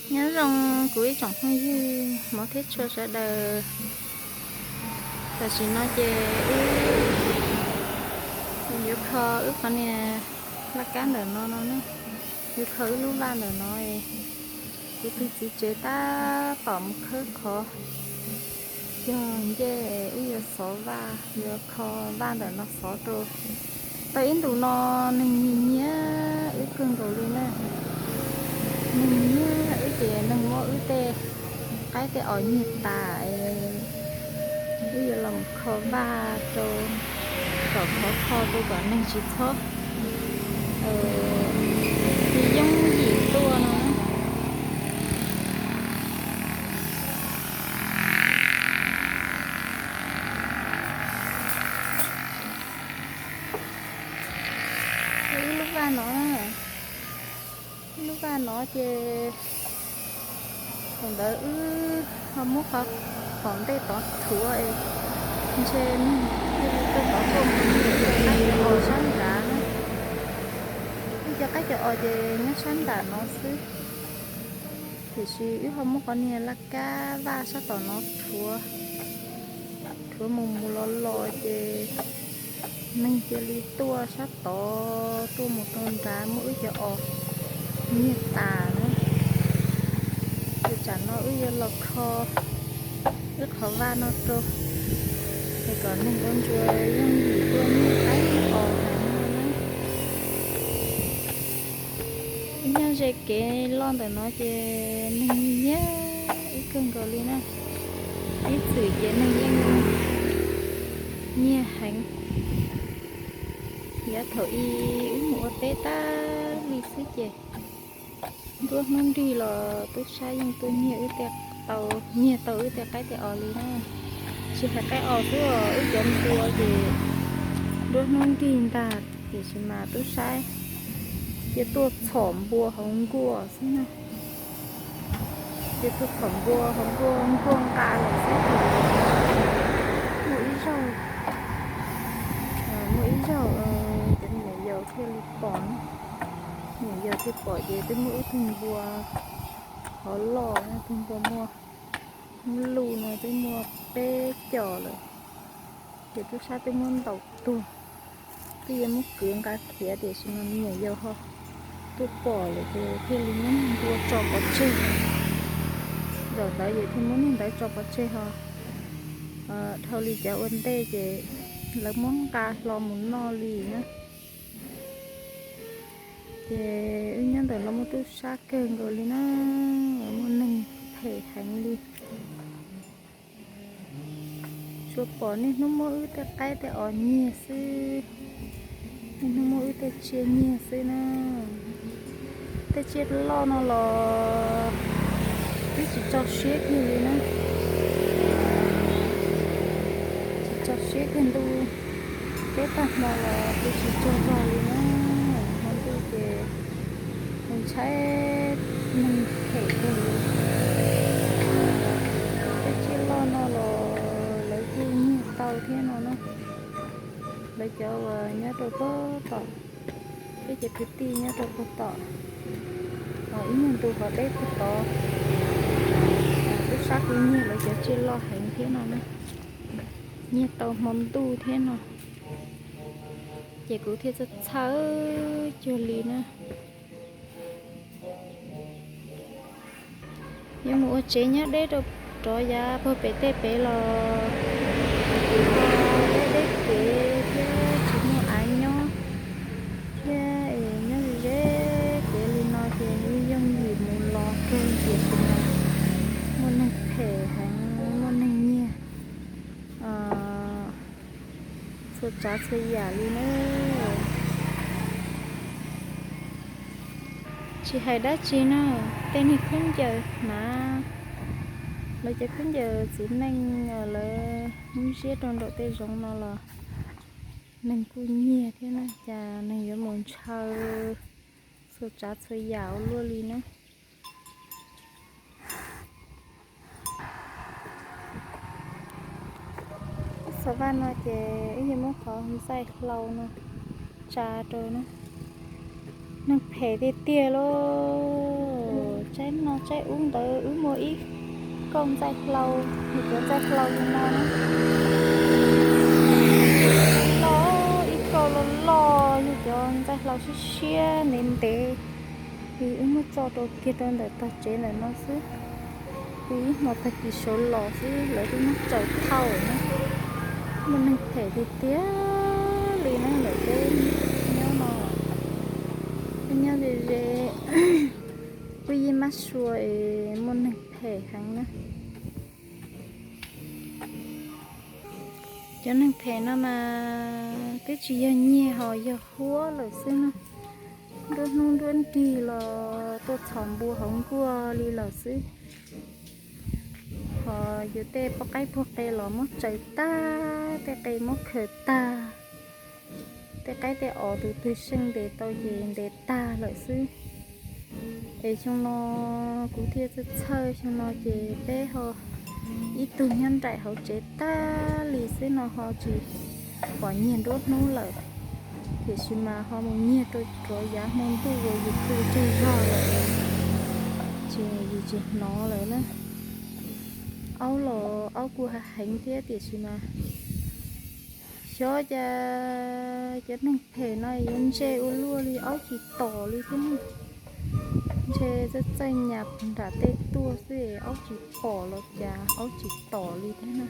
Nyob zoo kuv ib tsoom phooj ywg hmov thiab tshua sawv daws. Tam sim no ces wb yuav kho wb qhov niag laj kab ntawm no no na, yuav kho wb lub vaj ntawm no. Kuv tus txiv tsev tab tom mus khawb qhov cog ncej, wb yuav xov vaj, yuav kho vaj ntawm no xov rau. Tau ib ntus no neeg nyiag nyiag wb kawg nkaus li na. Neeg nyiag wb ces neeg muab wb tej qaib tej os nyiag tas es wb yuav los kho vaj rau, kom khov kho rau kom neeg tsis txhob yooj yim tuaj no. Ib lub vaj no, ib lub vaj no ces thaum ntawd wb ho muab qhov tom ntej tod rhuav es ntshe neeg thiaj li tuaj tod tuaj mus nyiag wb tej qaib tej os sab nrad na. Wb cov qaib cov os ces nyob sab nram no xwb, tiam sis wb ho muab qhov niag laj kab vaj sab tom no rhuav, rhuav mus mus los los ces neeg cia li tuaj sab tod tuaj mus rau nrad muab wb cov os nyiag tas na. Ces tsam no wb yuav los kho wb qhov vaj no rau, es kom neeg ua ntsuas yooj yim tuaj nyiag qaib os heev no na. Ib nyob ze kev loj ntawm no ces neeg nyiag wb kawg nkaus li na. Ib txwm ces neeg yeej nyiag heev. Yav thaum ub wb mus ua teb tag li xwb ces nruab hnub nrig los tub sab yeej tuaj nyiag wb tej, tau, nyiag tau wb tej qaib tej os li na. Tsis hais qaib os xwb, wb cov npua ces nruab hnub nrig ntag, tiam sis mas tub sab cia tuaj txhom npua hauv nkuaj xwb na. Cia tuaj txhom npua hauv nkuaj, nkuaj nqa lawm xwb ces muaj ib zaug, muaj ib zaug cov me nyuam yaus thiaj li pom na. Me nyuam yaus thiaj pom ces twb muab wb tug npua hov loj, tug npua muaj, muaj luj no twb muaj peb caug lawm. Ces tub sab twb muab ntaus tuag, twb yuav muab kwv nqa khiav tiam sis mas me nyuam yaus ho tuaj pom lawm ces thiaj li muab niag npua tso pov tseg. Zaum ntawd ces thiaj muab niag ntawd tso pov tseg ho dhau li cov ua ntej ces lawv muab nqa hlo mus noj li na. Ces wb nyob ntawm no muaj tub sab kawg nkaus li na, muaj neeg phem heev li. Tsuas pom niaj hnub muab wb tej qaib tej os nyiag xwb, niaj hnub muab wb tej tsiaj nyiag xwb na. Tej tsiaj loj no los twb tsis tso siab kiag li na. Tsis tso siab kiag, ntuj teb tag hmo los twb tsis tsaug zog li na. Hmo ntuj ces ntshai neeg phem kawg li. Tej tsiaj loj no los lawv kuj nyiag tau thiab no na. Lawv cov uas nyob rau puag tom, peb cov kwv tij nyob rau puag tom, ib nyuag ntu qhov deb puag tod, tub sab kuj nyiag lawv cov tsiaj loj heev thiab no na. Nyiag tau hmo ntuj thiab no, ces kuv thiaj txhawj txhawj cuag li na. Yuav mus ua tsev nyob deb rau rov yav puag pem tej pem los deb deb kev thiab tsis muaj av nyob thiab es nyob ze kev li no ces yeej yooj yim mus los kawg, tiam sis mas muaj neeg phem heev, muaj neeg nyiag txhua tsav txhua yam li na. Tsis hais dab tsi na, tej niag khaub ncaws hnav, lawv cov khaub ncaws txiv neej lawv muab ziab rau nraum tej zoov no los neeg kuj nyiag thiab na, cas neeg yuav mus ntshaw txhua tsav txhua yam ua luaj li na. Xov vaj no ces wb yuav muab qhov ntxaij hlau no tsa rau na. Neeg phem tiag tiag lauj. No tsaib ub ntawd wb muaj ib kauj ntxaij hlau, yog cov ntxaij hlau li no na. Loj, ib kauj loj loj, yog cov ntxaij hlau siab siab ntev ntev. Ces wb muab tso rau kiag rau ntawm tog tsev ntawm no xwb. Ces ib hmo tag kis sawv los xwb lawv twb muab tsaws thauj na. Muaj neeg phem tiag tiag li na lawm peb nyob no. Peb nyob ze ze, peb yeej mab sua es muaj neeg phem heev na. Cov neeg phem no mas twb tsis yog nyiag, ho yog huab lawm xwb na. Nruab hnub nruab nrig los tuaj txhom npua hauv nkuaj li lawm xwb. Ho yus tej poj qaib puag qe los muab tsaws tag, tej qe muab khaws tag, tej qaib tej os tus twg seej ntes tau ces ntes tag lawm xwb. Es xyoo no kuv thiaj txhawj txhawj, xyoo no ces peb ho ib tug nyob nraim hauv tsev tag li xwb no ho tsis pom nyiag nruab hnub lawm. Tiam sis mas ho mus nyiag rau ruav yav hmo ntuj uas yus pw tseg zog lawm, ces yus tsis hnov lawm na. Aub los aub kuj heev thiab tiam sis mas xyov cas cov neeg phem no yuav ntse ua luaj li, aub tsis tom li thiab ne. Ntshe txawj txawj nyas nram tej tuaj xwb, aub tsis pom los cas aub tsis tom li thiab na.